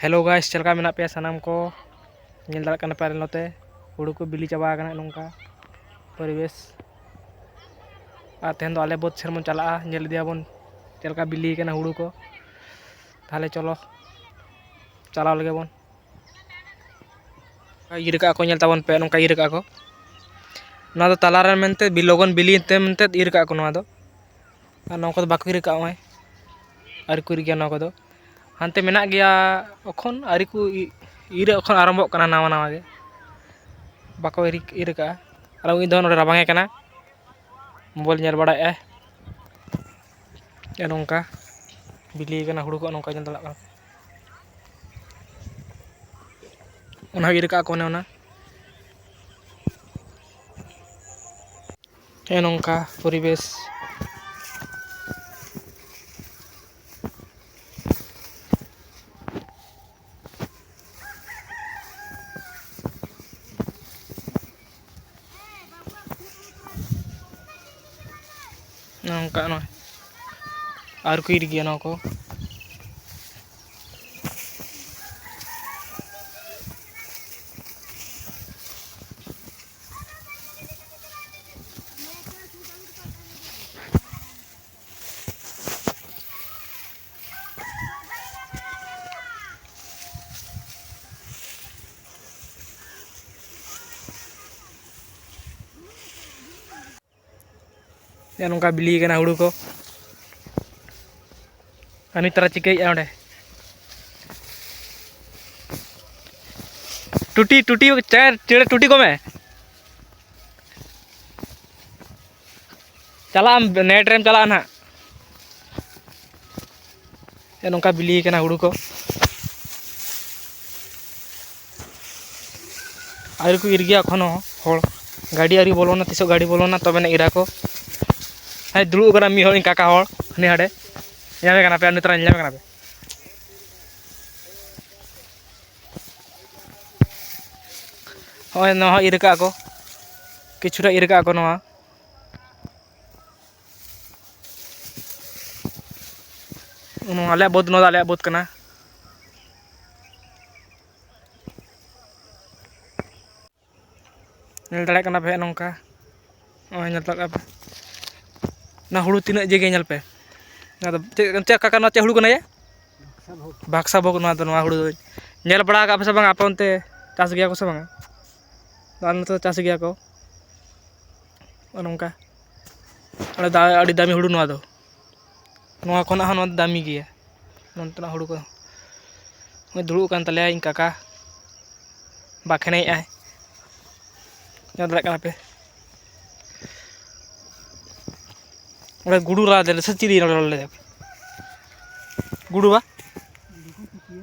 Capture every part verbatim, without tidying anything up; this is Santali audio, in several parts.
Hello guys, ᱪᱮᱫ ᱞᱮᱠᱟ ᱢᱮᱱᱟᱜ ᱯᱮᱭᱟ ᱥᱟᱱᱟᱢ ᱠᱚ? ᱧᱮᱞ ᱫᱟᱲᱮᱭᱟᱜ ᱠᱟᱱᱟ ᱯᱮ ᱟᱞᱮ ᱱᱚᱛᱮ ᱦᱩᱲᱩ ᱠᱚ ᱵᱤᱞᱤ ᱪᱟᱵᱟ ᱟᱠᱟᱱᱟ, ᱱᱚᱝᱠᱟ ᱯᱚᱨᱤᱵᱮᱥ᱾ ᱟᱨ ᱛᱮᱦᱮᱧ ᱫᱚ ᱟᱞᱮ ᱵᱟᱹᱫᱽ ᱥᱮᱱ ᱵᱚᱱ ᱪᱟᱞᱟᱜᱼᱟ, ᱧᱮᱞ ᱤᱫᱤᱭᱟᱵᱚᱱ ᱪᱮᱫ ᱞᱮᱠᱟ ᱵᱤᱞᱤ ᱠᱟᱱᱟ ᱦᱩᱲᱩ ᱠᱚ᱾ ᱛᱟᱦᱚᱞᱮ ᱪᱚᱞᱚ ᱪᱟᱞᱟᱣ ᱞᱮᱜᱮ ᱵᱚᱱ᱾ ᱤᱨ ᱠᱟᱜᱼᱟ ᱠᱚ, ᱧᱮᱞ ᱛᱟᱵᱚᱱ ᱯᱮ, ᱱᱚᱝᱠᱟ ᱤᱨ ᱠᱟᱜᱼᱟ ᱠᱚ᱾ ᱱᱚᱣᱟ ᱫᱚ ᱛᱟᱞᱟᱨᱮ ᱢᱮᱱᱛᱮ ᱵᱤ-, ᱞᱚᱜᱚᱱ ᱵᱤᱞᱤᱭᱮᱱ ᱛᱮ ᱢᱮᱱᱛᱮ ᱤᱨ ᱠᱟᱜᱼᱟ ᱠᱚ ᱱᱚᱣᱟ ᱫᱚ᱾ ᱟᱨ ᱱᱚᱣᱟ ᱠᱚᱫᱚ ᱵᱟᱠᱚ ᱤᱨ ᱠᱟᱜᱼᱟ, ᱱᱚᱜᱼᱚᱭ ᱟᱹᱣᱨᱤ ᱠᱚ ᱤᱨ ᱜᱮᱭᱟ ᱱᱚᱣᱟ ᱠᱚᱫᱚ᱾ ᱦᱟᱱᱛᱮ ᱢᱮᱱᱟᱜ ᱜᱮᱭᱟ ᱮᱠᱷᱚᱱ, ᱟᱹᱣᱨᱤ ᱠᱚ ᱤ-, ᱤᱨ ᱮᱠᱷᱚᱱ ᱟᱨᱟᱢᱵᱷᱚᱜ ᱠᱟᱱᱟ ᱱᱟᱣᱟ ᱱᱟᱣᱟ ᱜᱮ, ᱵᱟᱠᱚ ᱤᱨ, ᱤᱨ ᱠᱟᱜᱼᱟ᱾ ᱟᱨ ᱩᱱᱤ ᱫᱚ ᱱᱚᱰᱮ ᱨᱟᱵᱟᱝ ᱮ ᱠᱟᱱᱟ, ᱢᱳᱵᱟᱭᱤᱞ ᱧᱮᱞ ᱵᱟᱲᱟᱭᱮᱫᱼᱟᱭ᱾ ᱱᱚᱜᱼᱚ ᱱᱚᱝᱠᱟ ᱵᱤᱞᱤ ᱠᱟᱱᱟ ᱦᱩᱲᱩ ᱠᱚ, ᱱᱚᱝᱠᱟ ᱧᱮᱞ ᱫᱟᱲᱮᱭᱟᱜ ᱠᱟᱱᱟ᱾ ᱚᱱᱟ ᱤᱨ ᱠᱟᱜᱼᱟ ᱠᱚ ᱚᱱᱮ ᱚᱱᱟ᱾ ᱱᱚᱜᱼᱚ ᱱᱚᱝᱠᱟ ᱯᱚᱨᱤᱵᱮᱥ᱾ ᱱᱚᱝᱠᱟ ᱱᱚᱜᱼᱚᱭ ᱟᱨ ᱠᱚ ᱤᱨ ᱜᱮᱭᱟ ᱱᱚᱣᱟ ᱠᱚ᱾ ᱱᱚᱜᱼᱚ ᱱᱚᱝᱠᱟ ᱵᱤᱞᱤ ᱠᱟᱱᱟ ᱦᱩᱲᱩ ᱠᱚ᱾ ᱟᱨ ᱱᱤᱛ ᱛᱟᱨᱟ ᱪᱤᱠᱟᱹᱭᱮᱫᱼᱟ ᱚᱸᱰᱮ? ᱴᱩᱴᱤ, ᱴᱩᱴᱤ, ᱪᱮᱬᱮ, ᱪᱮᱬᱮ ᱴᱩᱴᱤ ᱠᱚᱢᱮ᱾ ᱪᱟᱞᱟᱜ ᱟᱢ, ᱱᱮᱴ ᱨᱮᱢ ᱪᱟᱞᱟᱜᱼᱟ ᱱᱟᱦᱟᱜ᱾ ᱱᱚᱝᱠᱟ ᱵᱤᱞᱤ ᱠᱟᱱᱟ ᱦᱩᱲᱩ ᱠᱚ᱾ ᱟᱹᱣᱨᱤ ᱠᱚ ᱤᱨ ᱜᱮᱭᱟ ᱮᱠᱷᱚᱱᱳ ᱦᱚᱲ᱾ ᱜᱟᱹᱰᱤ ᱟᱹᱣᱨᱤ ᱵᱚᱞᱚᱱᱟ, ᱛᱤᱥᱚᱜ ᱜᱟᱹᱰᱤ ᱵᱚᱞᱚᱱᱟ ᱛᱚᱵᱮ ᱱᱟ ᱤᱨᱟ ᱠᱚ᱾ ᱦᱮᱸ, ᱫᱩᱲᱩᱵ ᱟᱠᱟᱱᱟ ᱢᱤᱫ ᱦᱚᱲ, ᱤᱧ ᱠᱟᱠᱟ ᱦᱚᱲ, ᱦᱟᱹᱱᱤ ᱦᱟᱸᱰᱮ᱾ ᱧᱮᱞᱮ ᱠᱟᱱᱟ ᱯᱮ, ᱱᱤᱛᱚᱜ ᱧᱮᱞ ᱧᱟᱢᱮ ᱠᱟᱱᱟ ᱯᱮ᱾ ᱦᱚᱸᱜᱼᱚᱭ ᱱᱚᱣᱟ ᱦᱚᱸ ᱤᱨ ᱠᱟᱜᱼᱟ ᱠᱚ, ᱠᱤᱪᱷᱩᱴᱟ ᱤᱨ ᱠᱟᱜᱼᱟ ᱠᱚ ᱱᱚᱣᱟ᱾ ᱱᱚᱣᱟ ᱟᱞᱮᱭᱟᱜ ᱵᱟᱹᱫᱽ, ᱱᱚᱣᱟ ᱫᱚ ᱟᱞᱮᱭᱟᱜ ᱵᱟᱹᱫᱽ ᱠᱟᱱᱟ᱾ ᱧᱮᱞ ᱫᱟᱲᱮᱭᱟᱜ ᱠᱟᱱᱟ ᱯᱮ ᱱᱚᱝᱠᱟ᱾ ᱱᱚᱜᱼᱚᱭ ᱧᱮᱞ ᱫᱟᱲᱮᱭᱟᱜ ᱠᱟᱱᱟ ᱯᱮ᱾ ᱚᱱᱟ ᱦᱩᱲᱩ ᱛᱤᱱᱟᱹᱜ ᱡᱮᱜᱮ ᱧᱮᱞ ᱯᱮ᱾ ᱚᱱᱟ ᱫᱚ ᱪᱮᱫ, ᱪᱮᱫ ᱠᱟᱠᱟ, ᱱᱚᱣᱟ ᱪᱮᱫ ᱦᱩᱲᱩ ᱠᱟᱱᱟ ᱭᱟ? ᱵᱷᱟᱠᱥᱟ ᱵᱷᱳᱜᱽ᱾ ᱱᱚᱣᱟ ᱫᱚ, ᱱᱚᱣᱟ ᱦᱩᱲᱩ ᱫᱚ ᱧᱮᱞ ᱵᱟᱲᱟ ᱟᱠᱟᱫ ᱯᱮ ᱥᱮ ᱵᱟᱝ? ᱟᱯᱮ ᱚᱱᱛᱮ ᱪᱟᱥ ᱜᱮᱭᱟ ᱠᱚ ᱥᱮ ᱵᱟᱝᱟ? ᱟᱞᱮ ᱱᱚᱛᱮ ᱫᱚ ᱪᱟᱥ ᱜᱮᱭᱟ ᱠᱚ᱾ ᱱᱚᱜᱼᱚ ᱱᱚᱝᱠᱟ᱾ ᱟᱹᱰᱤ ᱫᱟ-, ᱟᱹᱰᱤ ᱫᱟᱢᱤ ᱦᱩᱲᱩ ᱱᱚᱣᱟ ᱫᱚ᱾ ᱱᱚᱣᱟ ᱠᱷᱚᱱᱟᱜ ᱦᱚᱸ ᱱᱚᱣᱟ ᱫᱚ ᱫᱟᱢᱤ ᱜᱮᱭᱟ᱾ ᱱᱚᱱᱛᱮᱱᱟᱜ ᱦᱩᱲᱩ ᱠᱚ᱾ ᱱᱚᱜᱼᱚᱭ ᱫᱩᱲᱩᱵ ᱟᱠᱟᱱ ᱛᱟᱞᱮᱭᱟ ᱤᱧ ᱠᱟᱠᱟ᱾ ᱵᱟᱠᱷᱮᱬᱮᱭᱮᱫᱼᱟᱭ᱾ ᱧᱮᱞ ᱫᱟᱲᱮᱭᱟᱜ ᱠᱟᱱᱟ ᱯᱮ᱾ ᱚᱸᱰᱮ ᱜᱩᱰᱩ ᱨᱟᱜ ᱫᱟᱭ ᱥᱮ ᱪᱤᱞᱤ ᱱᱚᱰᱮ ᱨᱚᱲ ᱞᱮᱫᱟ? ᱜᱩᱰᱩ ᱵᱟ?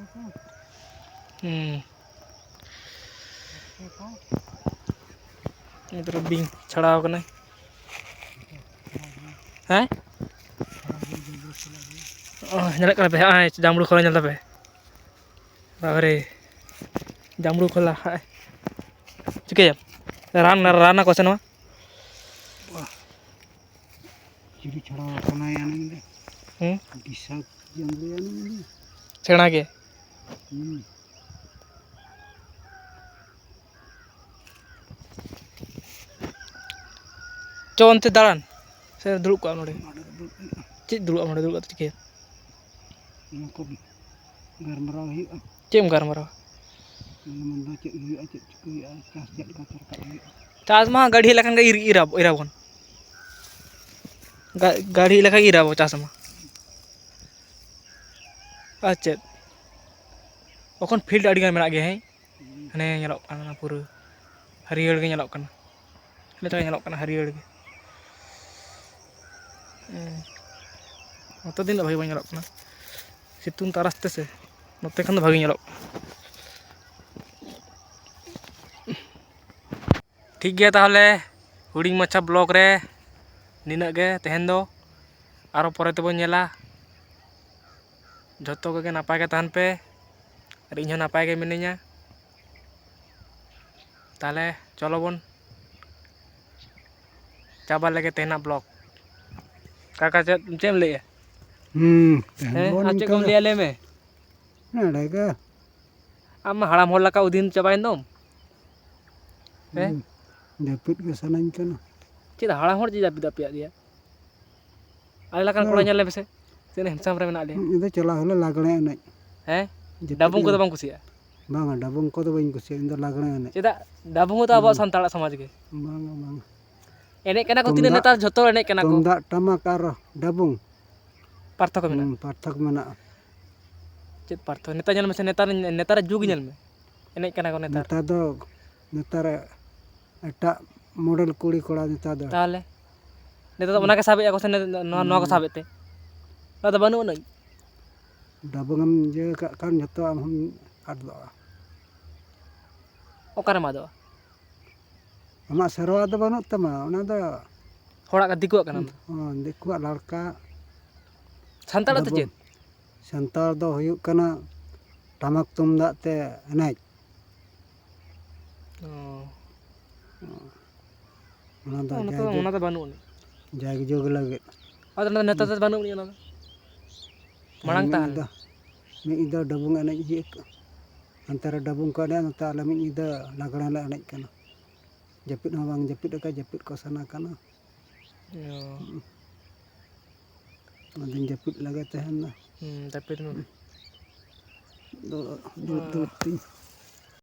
ᱦᱩᱸ᱾ ᱱᱤᱛ ᱨᱮ ᱵᱤᱧ ᱪᱷᱟᱲᱟᱣ ᱠᱟᱱᱟᱭ᱾ ᱦᱮᱸ? ᱚ, ᱧᱮᱞᱚᱜ ᱠᱟᱱᱟ ᱯᱮ, ᱦᱚᱸᱜᱼᱚᱭ ᱡᱟᱢᱵᱽᱲᱩ ᱠᱷᱚᱨᱟ ᱧᱮᱞ ᱛᱟᱯᱮ᱾ ᱵᱟᱵᱟᱨᱮ, ᱡᱟᱢᱵᱽᱲᱩ ᱠᱷᱚᱨᱟ, ᱦᱟᱭ᱾ ᱪᱤᱠᱟᱹᱭᱟᱢ? ᱨᱟᱱ, ᱨᱟᱱ ᱟᱠᱚ ᱥᱮ ᱱᱚᱣᱟ? ᱪᱤᱞᱤ ᱪᱷᱟᱲᱟᱣ ᱟᱠᱟᱱᱟᱭ ᱟᱹᱱᱤᱡ ᱫᱚ? ᱦᱩᱸ? ᱵᱤᱥᱟᱠ ᱡᱟᱢᱵᱽᱲᱩ ᱟᱹᱱᱤᱡ ᱫᱚ᱾ ᱥᱮᱬᱟ ᱜᱮ? ᱦᱩᱸ᱾ ᱪᱚ ᱚᱱᱛᱮ ᱫᱟᱬᱟᱱ᱾ ᱥᱮ ᱫᱩᱲᱩᱵ ᱠᱚᱜᱼᱟ ᱱᱚᱰᱮ? ᱱᱚᱰᱮ ᱫᱩᱲᱩᱵ ᱦᱩᱭᱩᱜᱼᱟ᱾ ᱪᱮᱫ ᱫᱩᱲᱩᱵ ᱟᱢ ᱱᱚᱰᱮ? ᱫᱩᱲᱩᱵ ᱠᱟᱛᱮ ᱪᱤᱠᱟᱹᱭᱟ? ᱚᱱᱟ ᱠᱚ ᱜᱟᱞᱢᱟᱨᱟᱣ ᱦᱩᱭᱩᱜᱼᱟ᱾ ᱪᱮᱫ ᱮᱢ ᱜᱟᱞᱢᱟᱨᱟᱣᱟ? ᱢᱟᱱᱮ ᱢᱮᱱᱫᱚ ᱪᱮᱫ ᱦᱩᱭᱩᱜᱼᱟ, ᱪᱮᱫ ᱪᱤᱠᱟᱹ ᱦᱩᱭᱩᱜᱼᱟ, ᱪᱟᱥ ᱪᱮᱫ ᱞᱮᱠᱟ ᱛᱮ ᱨᱟᱠᱟᱵ ᱦᱩᱭᱩᱜᱼᱟ᱾ ᱪᱟᱥ ᱢᱟ ᱜᱟᱹᱰᱤ ᱦᱮᱡ ᱞᱮᱠᱷᱟᱱ ᱜᱮ ᱤᱨ, ᱤᱨ ᱟᱵᱚ, ᱤᱨ ᱟᱵᱚᱱ᱾ ᱜᱟ-, ᱜᱟᱹᱰᱤ ᱦᱮᱡ ᱞᱮᱠᱷᱟᱱ ᱜᱮ ᱤᱨ ᱟᱵᱚ ᱪᱟᱥ ᱢᱟ᱾ ᱟᱨ ᱪᱮᱫ? ᱮᱠᱷᱚᱱ field ᱟᱹᱰᱤ ᱜᱟᱱ ᱢᱮᱱᱟᱜ ᱜᱮᱭᱟ, ᱦᱮᱸ? ᱦᱟᱱᱮ ᱧᱮᱞᱚᱜ ᱠᱟᱱᱟ ᱯᱩᱨᱟᱹ ᱦᱟᱹᱨᱭᱟᱹᱲ ᱜᱮ ᱧᱮᱞᱚᱜ ᱠᱟᱱᱟ᱾ ᱱᱤᱛᱚᱜ ᱧᱮᱞᱚᱜ ᱠᱟᱱᱟ ᱦᱟᱹᱨᱭᱟᱹᱲ ᱜᱮ᱾ ᱦᱮᱸ᱾ ᱱᱚᱛᱮ ᱫᱤᱱ ᱫᱚ ᱵᱷᱟᱜᱮ ᱵᱟᱝ ᱧᱮᱞᱚᱜ ᱠᱟᱱᱟ᱾ ᱥᱤᱛᱩᱝ ᱛᱟᱨᱟᱥ ᱛᱮᱥᱮ ᱱᱚᱛᱮ ᱠᱷᱚᱱ ᱫᱚ ᱵᱷᱟᱜᱮ ᱧᱮᱞᱚᱜ ᱠᱟᱱᱟ᱾ ᱴᱷᱤᱠ ᱜᱮᱭᱟ ᱛᱟᱦᱚᱞᱮ, ᱦᱩᱰᱤᱧ ᱢᱟᱪᱷᱟ vlog ᱨᱮ ᱱᱤᱱᱟᱹᱜ ᱜᱮ ᱛᱮᱦᱮᱧ ᱫᱚ᱾ ᱟᱨᱚ ᱯᱚᱨᱮ ᱛᱮᱵᱚᱱ ᱧᱮᱞᱟ᱾ ᱡᱷᱚᱛᱚ ᱠᱚᱜᱮ ᱱᱟᱯᱟᱭ ᱜᱮ ᱛᱟᱦᱮᱱ ᱯᱮ, ᱟᱨ ᱤᱧ ᱦᱚᱸ ᱱᱟᱯᱟᱭ ᱜᱮ ᱢᱤᱱᱟᱹᱧᱟ᱾ ᱛᱟᱦᱚᱞᱮ ᱪᱚᱞᱚ ᱵᱚᱱ ᱪᱟᱵᱟ ᱞᱮᱜᱮ ᱛᱮᱦᱮᱧᱟᱜ vlog᱾ ᱠᱟᱠᱟ, ᱪᱮᱫ, ᱪᱮᱫ ᱮᱢ ᱞᱟᱹᱭᱮᱜᱼᱟ? ᱦᱩᱸ, ᱛᱮᱦᱮᱧ ᱦᱮᱸ, ᱫᱚ ᱟᱨ ᱪᱮᱫ ᱱᱤᱝᱠᱟᱹ ᱠᱚᱢ ᱜᱮ᱾ ᱞᱟᱹᱭᱟ ᱞᱟᱹᱭ ᱢᱮ? ᱱᱚᱰᱮ ᱜᱮ᱾ ᱟᱢ ᱢᱟ ᱦᱟᱲᱟᱢ ᱦᱚᱲ ᱞᱮᱠᱟ ᱩᱫᱤᱱ ᱪᱟᱵᱟᱭᱮᱱ ᱫᱚᱢ᱾ ᱦᱮᱸ? ᱦᱩᱸ᱾ ᱡᱟᱹᱯᱤᱫ ᱜᱮ ᱥᱟᱱᱟᱧ ᱠᱟᱱᱟ᱾ ᱪᱮᱫ ᱦᱟᱲᱟᱢ ᱦᱚᱲ ᱪᱮᱫ ᱡᱟᱹᱯᱤᱫ ᱟᱯᱮᱭᱟᱜ ᱜᱮᱭᱟ? ᱟᱞᱮ ᱞᱮᱠᱟᱱ ᱠᱚᱲᱟ ᱧᱮᱞ ᱞᱮ ᱯᱮᱥᱮ, ᱛᱤᱱᱟᱹᱜ ᱦᱮᱱᱰᱥᱟᱢ ᱨᱮ ᱢᱮᱱᱟᱜ ᱞᱮᱭᱟ᱾ ᱤᱧ ᱫᱚ ᱪᱟᱞᱟᱣ ᱦᱚᱞᱮ ᱞᱟᱜᱽᱬᱮ ᱮᱱᱮᱡ᱾ ᱦᱮᱸ? ᱡᱟᱹᱯᱤᱫ ᱰᱟᱵᱩᱝ ᱠᱚᱫᱚ ᱮᱱᱮᱡ᱾ ᱵᱟᱢ ᱠᱩᱥᱤᱭᱟᱜᱼᱟ? ᱵᱟᱝᱟ, ᱰᱟᱵᱩᱝ ᱠᱚᱫᱚ ᱵᱟᱹᱧ ᱠᱩᱥᱤᱭᱟᱜᱼᱟ, ᱤᱧ ᱫᱚ ᱞᱟᱜᱽᱬᱮ ᱮᱱᱮᱡ᱾ ᱪᱮᱫᱟᱜ? ᱰᱟᱵᱩᱝ ᱦᱚᱸᱛᱚ ᱟᱵᱚᱣᱟᱜ ᱵᱟᱝ᱾ ᱥᱟᱱᱛᱟᱲᱟᱜ ᱥᱚᱢᱟᱡᱽ ᱜᱮ᱾ ᱵᱟᱝᱟ, ᱵᱟᱝᱟ᱾ ᱮᱱᱮᱡ ᱠᱟᱱᱟ ᱠᱚ ᱛᱤᱱᱟᱹᱜ ᱛᱩᱢᱫᱟᱜ, ᱱᱮᱛᱟᱨ ᱡᱷᱚᱛᱚ ᱮᱱᱮᱡ ᱠᱟᱱᱟ ᱠᱚ᱾ ᱛᱩᱢᱫᱟᱜ, ᱴᱟᱢᱟᱠ ᱟᱨ ᱰᱟᱵᱩᱝ᱾ ᱯᱟᱨᱛᱷᱚᱠᱚ ᱢᱮᱱᱟᱜᱼᱟ᱾ ᱦᱩᱸ, ᱯᱟᱨᱛᱷᱚᱠ ᱢᱮᱱᱟᱜᱼᱟ᱾ ᱪᱮᱫ ᱯᱟᱨᱛᱷᱚᱠ? ᱱᱮᱛᱟᱨ ᱧᱮᱞ ᱢᱮᱥᱮ, ᱱᱮᱛᱟᱨ, ᱱᱮᱛᱟᱨᱟᱜ ᱡᱩᱜᱽ ᱧᱮᱞ ᱢᱮ᱾ ᱮᱱᱮᱡ ᱠᱟᱱᱟ ᱠᱚ ᱱᱮᱛᱟᱨ᱾ ᱱᱮᱛᱟᱨ ᱫᱚ, ᱱᱮᱛᱟᱨ ᱮᱴᱟᱜ model ᱠᱩᱲᱤ ᱠᱚᱲᱟ ᱱᱮᱛᱟᱨ ᱫᱚ᱾ ᱛᱟᱦᱚᱞᱮ? ᱱᱮᱛᱟᱨ ᱫᱚ ᱚᱱᱟ ᱜᱮ ᱥᱟᱵᱮᱜᱼᱟ ᱠᱚ ᱥᱮ, ᱱᱚᱣᱟ, ᱱᱚᱣᱟ ᱠᱚ ᱦᱩᱸ᱾ ᱥᱟᱵᱮᱫ ᱛᱮ? ᱚᱱᱟ ᱫᱚ ᱵᱟᱹᱱᱩᱜ ᱟᱹᱱᱤᱡ᱾ ᱰᱟᱵᱩᱝ ᱮᱢ ᱤᱭᱟᱹ ᱠᱟᱜ ᱠᱷᱟᱱ ᱡᱷᱚᱛᱚ ᱟᱢ ᱦᱚᱸᱢ ᱟᱫᱚᱜᱼᱟ᱾ ᱚᱠᱟᱨᱮᱢ ᱟᱫᱚᱜᱼᱟ? ᱟᱢᱟᱜ ᱥᱮᱨᱣᱟ ᱫᱚ ᱵᱟᱹᱱᱩᱜ ᱛᱟᱢᱟ, ᱚᱱᱟ ᱫᱚ ᱦᱚᱲᱟᱜ, ᱫᱤᱠᱩᱣᱟᱜ ᱠᱟᱱᱟ ᱚᱱᱟ᱾ ᱦᱚᱸ, ᱫᱤᱠᱩᱣᱟᱜ ᱞᱟᱲᱠᱟ᱾ ᱥᱟᱱᱛᱟᱲᱟᱜ ᱫᱚ ᱰᱟᱵᱩᱝ᱾ ᱪᱮᱫ? ᱥᱟᱱᱛᱟᱲ ᱫᱚ ᱦᱩᱭᱩᱜ ᱠᱟᱱᱟ ᱴᱟᱢᱟᱠ ᱛᱩᱢᱫᱟᱜ ᱛᱮ ᱮᱱᱮᱡ᱾ ᱚ᱾ ᱚᱱᱟ ᱫᱚ ᱚᱱᱟ ᱫᱚ, ᱡᱟᱭᱡᱩᱜᱽ, ᱚᱱᱟ ᱫᱚ ᱵᱟᱹᱱᱩᱜ ᱟᱹᱱᱤᱡ᱾ ᱡᱟᱭᱡᱩᱜᱽ ᱞᱟᱹᱜᱤᱫ᱾ ᱟᱫᱚ ᱚᱱᱟ ᱫᱚ ᱱᱮᱛᱟᱨ ᱫᱚ ᱵᱟᱹᱱᱩᱜ ᱟᱹᱱᱤᱡ ᱚᱱᱟ ᱫᱚ᱾ ᱢᱟᱲᱟᱝ ᱢᱤᱫ ᱛᱟᱦᱮᱸ ᱧᱤᱫᱟᱹ, ᱞᱮᱱᱟ᱾ ᱢᱤᱫ ᱧᱤᱫᱟᱹ ᱰᱟᱵᱩᱝ ᱮᱱᱮᱡ ᱦᱩᱭᱩᱜ, ᱦᱟᱱᱛᱮ ᱨᱮ ᱰᱟᱵᱩᱝ ᱠᱚ ᱮᱱᱮᱡᱼᱟ, ᱱᱚᱛᱮ ᱟᱞᱮ ᱢᱤᱫ ᱧᱤᱫᱟᱹ ᱞᱟᱜᱽᱬᱮ ᱞᱮ ᱮᱱᱮᱡ ᱠᱟᱱᱟ᱾ ᱡᱟᱹᱯᱤᱫ ᱦᱚᱸ ᱵᱟᱝ ᱡᱟᱹᱯᱤᱫ ᱟᱠᱟᱫ, ᱡᱟᱹᱯᱤᱫ ᱠᱚ ᱥᱟᱱᱟ ᱠᱟᱱᱟ᱾ ᱚ᱾ ᱟᱫᱚᱧ ᱡᱟᱹᱯᱤᱫ ᱞᱟᱜᱮ ᱛᱟᱦᱮᱱᱟ᱾ ᱦᱩᱸ, ᱡᱟᱹᱯᱤᱫ ᱢᱮ᱾ ᱫᱩᱲᱩᱵ, ᱫᱩᱲᱩᱵ, ᱫᱩᱲᱩᱵ ᱛᱤᱧ᱾